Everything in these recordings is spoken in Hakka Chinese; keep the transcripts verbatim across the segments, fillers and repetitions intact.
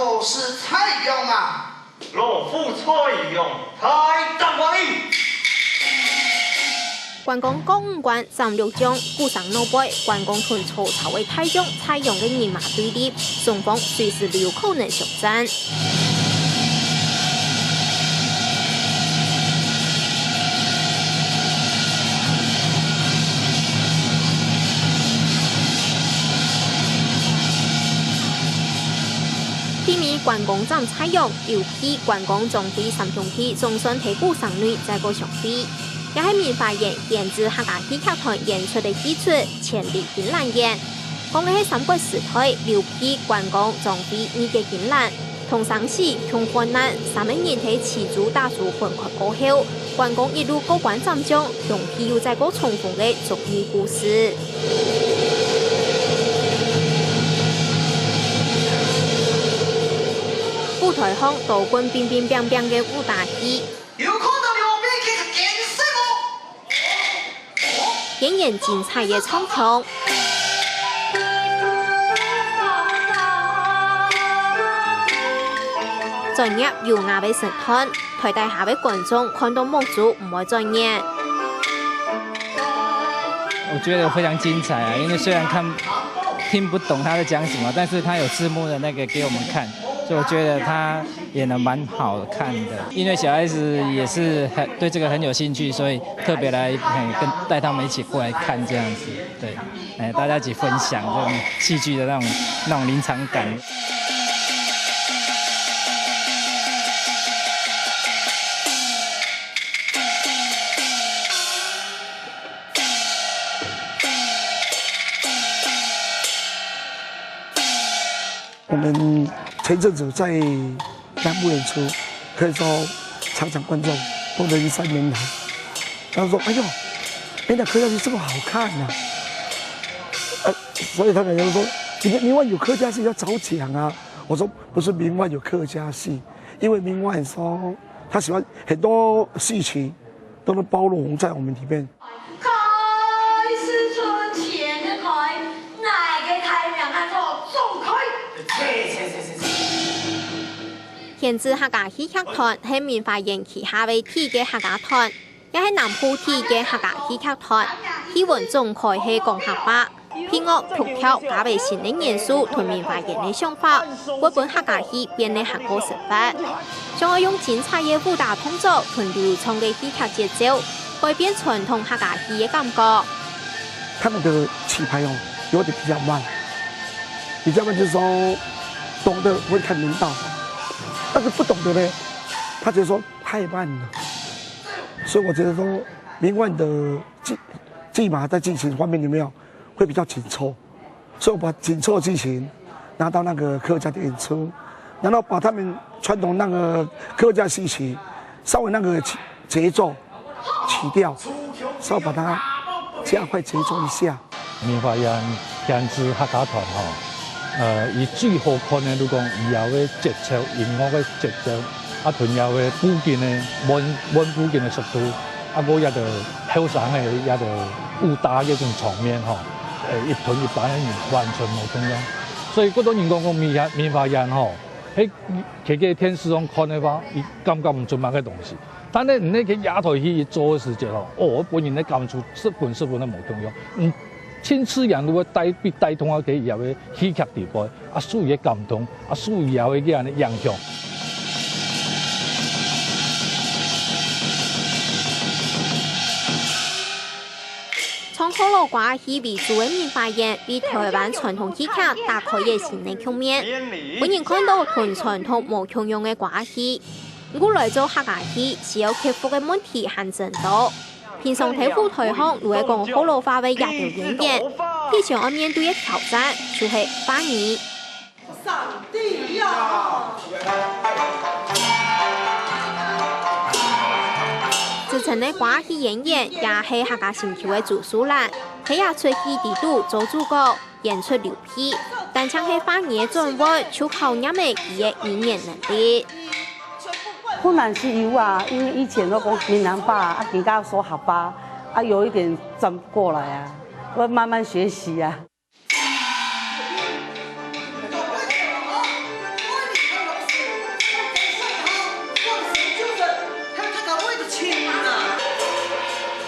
老師採用啊，老夫採用，大膽歡迎。關公過五關斬六將，鼓聲鬧背，關公同曹操个大將蔡邕个人馬對立，雙方隨時都有可能相戰。 第二關公斬蔡邕，劉備、關公、張飛三兄弟總算在鼓聲內再過相會。這係明華園選自客家戲劇團演出个戲齣《千里金蘭宴》，講个係三國時代劉備、關公、張飛二結金蘭，同生死、共患難三個人在徐州打輸分開過後，關公一路過關斬將，兄弟又再過重逢个遭遇故事。 舞台項多滾乒乒乓乓个武打戲，有看到劉備去見識無？演員精彩个唱腔，專業優雅个身段，台底下个觀眾看到目珠毋會轉眼。 我覺得非常精彩啊，因為雖然看聽不懂他在講什麼，但是他有字幕的那個給我們看，所以我覺得他演得蠻好看的。因為小孩子也是很，對這個很有興趣，所以特別來，嘿，跟，帶他們一起過來看這樣子，對，哎，大家一起分享這種戲劇的那種，那種臨場感。 我們前陣子在南部演出，可以說場場觀眾都人山人海。他說：“哎呦，原來客家戲這麼好看啊！”呃，所以他們就說：“你們明晚有客家戲要找獎啊！”我說：“不是明晚有客家戲，因為明晚說他喜歡很多戲曲， 都能包容在我們裡面。”開始存錢的開，哪個台面還做總開？選自客家戲劇團係明華園旗下个第一個客家團，也係南部第一個客家戲劇團。戲文總開係講客話， 配樂、曲調加為新个元素同明華園个想法，會分客家戲變得還過生活。想愛用精彩个武打動作同流暢个戲劇節奏，改變傳統客家戲个感覺。他們的起拍哦，有點比較慢，比較慢就是說，懂得會看門道，但是不懂得呢，他覺得說太慢了。所以我覺得說，明晚的技，技法在進行方面有沒有會比較緊湊？ 所以我把緊湊的劇情拿到那個客家的演出，然後把他們傳統那個客家戲曲稍微那個起，節奏、起調，稍微把它加快節奏一下。明華園選自客家團吼，呃，佢最好看个，就講佢个節奏，音樂个節奏，啊，同佢个布景个，換，換布景个速度，啊，還有這个後生个這个武打个這種場面吼，誒，一同一般个人完全無共樣。所以，好多人講講明華，明華園吼，係，企在電視上看个話，佢感覺毋出麼个東西。但係你去這台戲做个時節吼，哦，分人个感觸十分十分个無共樣。嗯，親自然就會帶，被帶動啊，佢个戲劇底背。 啊，所以个感動，啊，所以个恁呢影響。唱學老歌仔戲為主个明華園，為台灣傳統戲劇打開一新个局面。分人看到同傳統無共樣个歌仔戲，毋過來做客家戲，需要克服个問題還真多。 平常在舞台項就會講學老話个這兜演員，第一項愛面對个挑戰就係話語。上帝呀！資深个歌仔戲演員也係客家心臼个朱淑蘭，在這齣戲裡肚做主角， 演出劉備，單淨係話語个轉換就考驗了佢个語言能力。困難是有啊，因為以前都講閩南話啊，啊，今下說客話，啊，有一點轉不過來啊，要慢慢學習啊。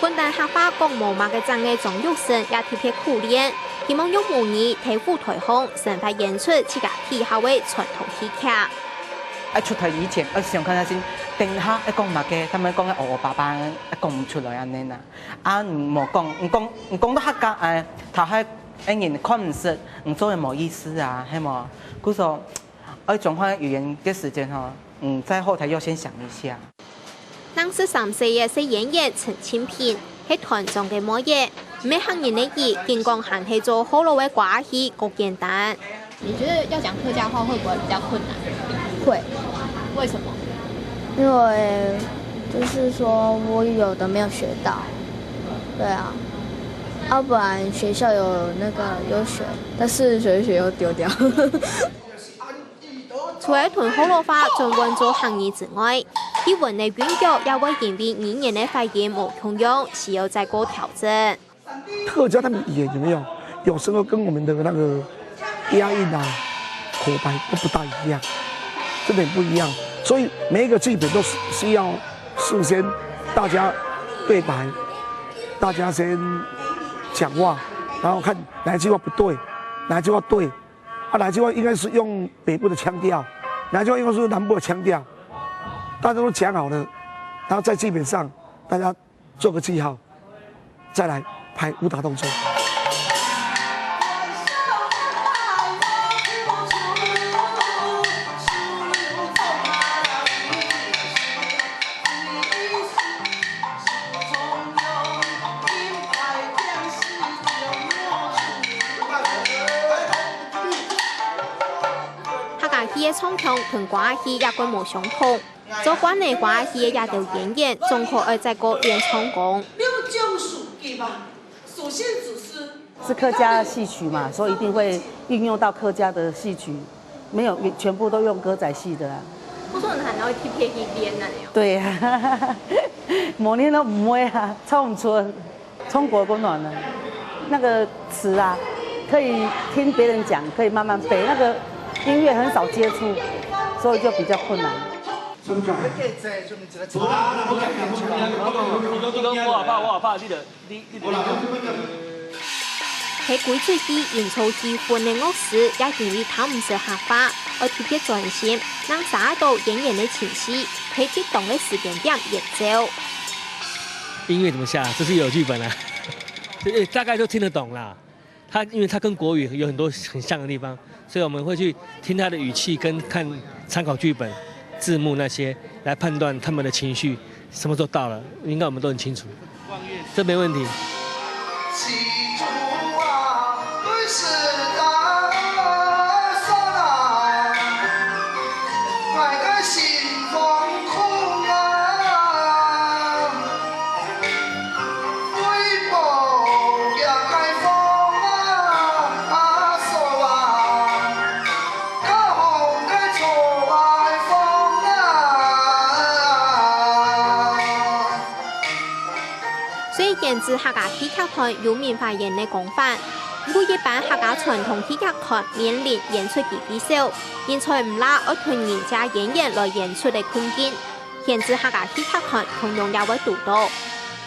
本旦客話講無麼个正个張玉生也特別苦練，希望用母語在舞台項生活演出自家喜好个傳統戲劇。愛出台以前，愛想看下先，等下愛講麼个，他們講个哦哦巴巴，愛講毋出來恁呢啦。啊，你莫講，你講，你講到客家，哎，頭下，哎，人看毋識，你做也無意思啊，係無？故所，愛轉換語言个時間吼，嗯，在後台要先想一下。 當時三歲个細演員陳清平係團長个妹仔，毋係客人个意，竟講還係做學老个歌仔戲較簡單。你覺得要講客家話會不會比較困難？會。為什麼？因為就是說我有的沒有學到，對啊，要不然學校有那個有學，但是學一學又丟掉。 除了同學老話轉換做客語之外，戲文个韻腳也會因為語言个發音無共樣，需要再過調整。客家他們語言有沒有？有時候跟我們的那個押韻啊、口白都不大一樣，真的很不一樣。所以每一個劇本都是需要事先大家對白，大家先講話，然後看哪一句話不對，哪一句話對， 啊，哪句話應該是用北部的腔調，哪句話應該是用南部的腔調，大家都講好了，然後在劇本上大家做個記號，再來排武打動作。 客家戲个唱腔同歌仔戲也較無相同，做慣了歌仔戲个這兜演員，總可愛再過練唱功。 首先只是是客家戲曲嘛，所以一定會運用到客家的戲曲，沒有全部都用歌仔戲的啊。我說你還要特別去練那樣。對啊，無練都毋會啊，唱毋出，唱歌較難啊。那個詞啊，可以聽別人講，可以慢慢背，那個音樂很少接觸，所以就比較困難。 你講我阿爸，我阿爸，你就 在幾齣戲營造氣氛个樂師，也因為聽毋識客話，愛特別專心，正寫到演員个情緒，在適當个時間點演奏。音樂怎麼下？這是有劇本啊，這大概都聽得懂啦。它因為它跟國語有很多很像的地方，所以我們會去聽它的語氣，跟看參考劇本、字幕那些，來判斷他們的情緒什麼時候到了，應該我們都很清楚。 這沒問題。雖然芫荽客家戲劇團有明華園个光環，毋過一般客家傳統戲劇團面臨演出機會少，人才毋罅，愛同人借演員來演出个困境，芫荽客家戲劇團同樣也會堵到。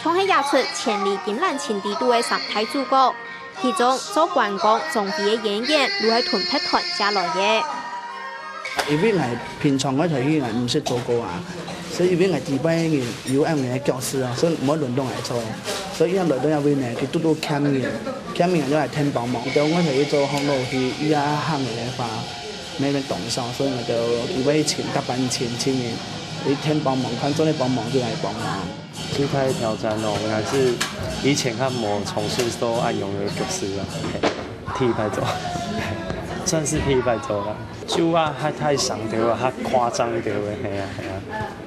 像係這齣《千里金蘭情》裡肚个三大主角， 其中做關公張飛个演員就係同別團借來个。因為𠊎平常𠊎台戲𠊎毋識做過啊，所以因為𠊎知背有恁樣个角色啊，所以毋會輪到𠊎做。所以一來到這位呢，佢堵堵欠人，欠人就來添幫忙。佢兜𠊎台戲做學老戲，佢也行个話，沒人懂上，所以𠊎就佢會請，甲班請，請人，佢添幫忙，看做得幫忙就來幫忙。 最大个挑戰咯，應該係以前較無從事到恁樣个角色啊，嘿，第一擺做，算係第一擺做啦。就啊，較大聲兜啊，較誇張兜个，嘿啊，嘿啊。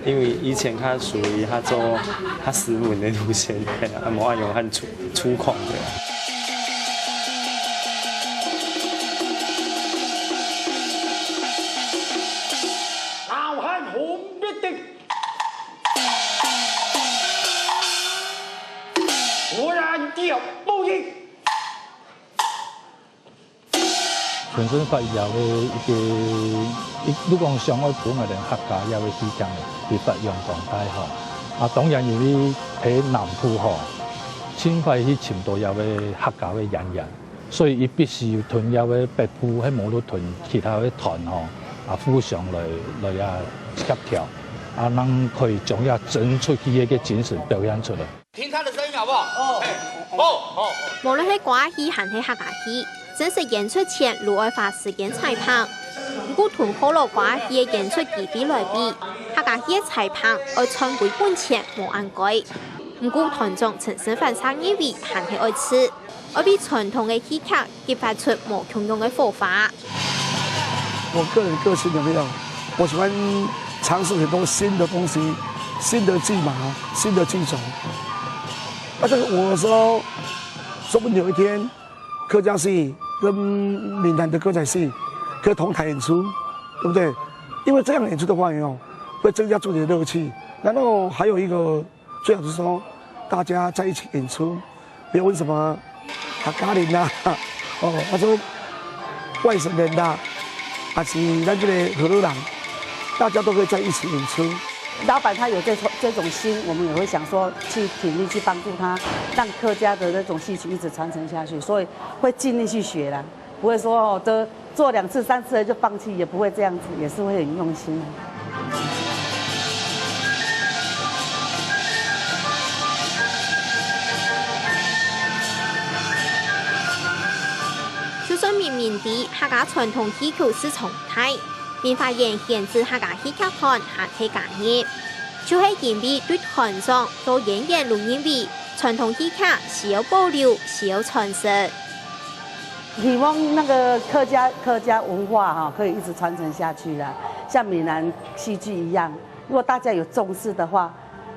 因為以前較屬於較做較斯文个路線，嘿啊，無恁樣較粗粗獷个。老漢紅必定。 我然就不應。傳承發揚个一個，一，如果講想愛分𠊎等客家這個戲劇个，去發揚光大吼。啊，當然因為在南部吼，盡快去尋到這位客家个演員，所以佢必須同這位北部，係無論同其他个團吼，啊，互相來，來啊協調，啊，正可以將這爭取機會个精神表現出來。聽他的聲音好不好？哦，嘿，哦，哦。無論係歌仔戲還係客家戲，正式演出前，都愛花時間彩排。毋過同學老歌仔戲个演出基地來比，客家戲个彩排愛賺歸本錢無恁該。 毋過團長陳生煥認為還係愛試，愛為傳統个戲劇激發出無共樣个火花。我個人個性有沒有？我喜歡嘗試很多新的東西，新的劇碼，新的劇種。那這個我說，說不定有一天，客家戲跟閩南的歌仔戲可以同台演出，對不對？因為這樣演出的話，有沒有，會增加自己的樂趣。然後還有一個 最好是說大家在一起演出，不要問什麼客家人啦，哦，他說外省人啦，還是咱這个河洛人，大家都可以在一起演出。老闆他有這種，這種心，我們也會想說去鼎力去幫助他，讓客家的那種戲曲一直傳承下去，所以會盡力去學啦，不會說哦，都 做兩次、三次了就放棄，也不會這樣子，也是會很用心。就算明明知客家傳統戲曲市場大，明華園選址客家戲劇團還係加入，就係因為對團長到演員都認為傳統戲劇需要保留、需要傳承。 希望那個客家，客家文化哈，可以一直傳承下去啦，像閩南戲劇一樣，如果大家有重視的話，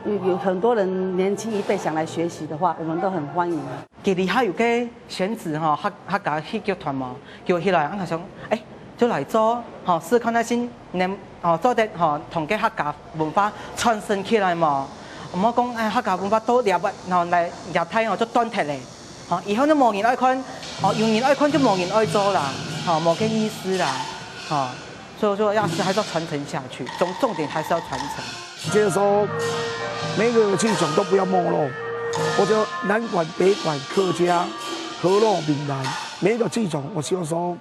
有，有很多人年輕一輩想來學習的話，我們都很歡迎啊。佢這下有个選址吼，客，客家戲劇團嘛，叫起來，𠊎想，欸，就來做，吼，試看看先能，吼，做得，吼，同个客家文化傳承起來嘛。毋好講，欸，客家文化到這位，吼，來這大吼，就斷忒咧。 吼，以後都無人愛看，吼，有人愛看就無人愛做啦，吼，無个意思啦，吼，所以說要是還是要傳承下去，重，重點還是要傳承。就是說，每個劇種都不要沒落。我覺得南管、北管、客家、河洛、閩南，每一個劇種，我希望說，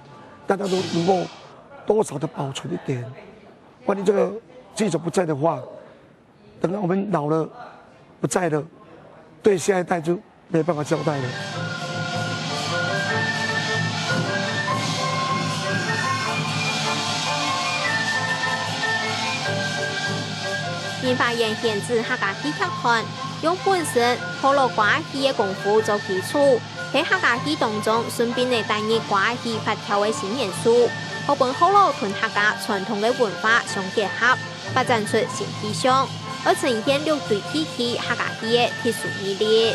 大家都能夠多少的保存一點。萬一這個劇種不在的話， 等到我們老了，不在了，對下一代就沒辦法交代了。明華園選址客家戲劇團，用本身學老歌仔戲个功夫做基礎， 在客家戲當中，順便來帶入歌仔戲發跳个新元素，好分學老同客家傳統个文化相結合，發展出新氣象，愛呈現六堆地區客家戲个特殊魅力。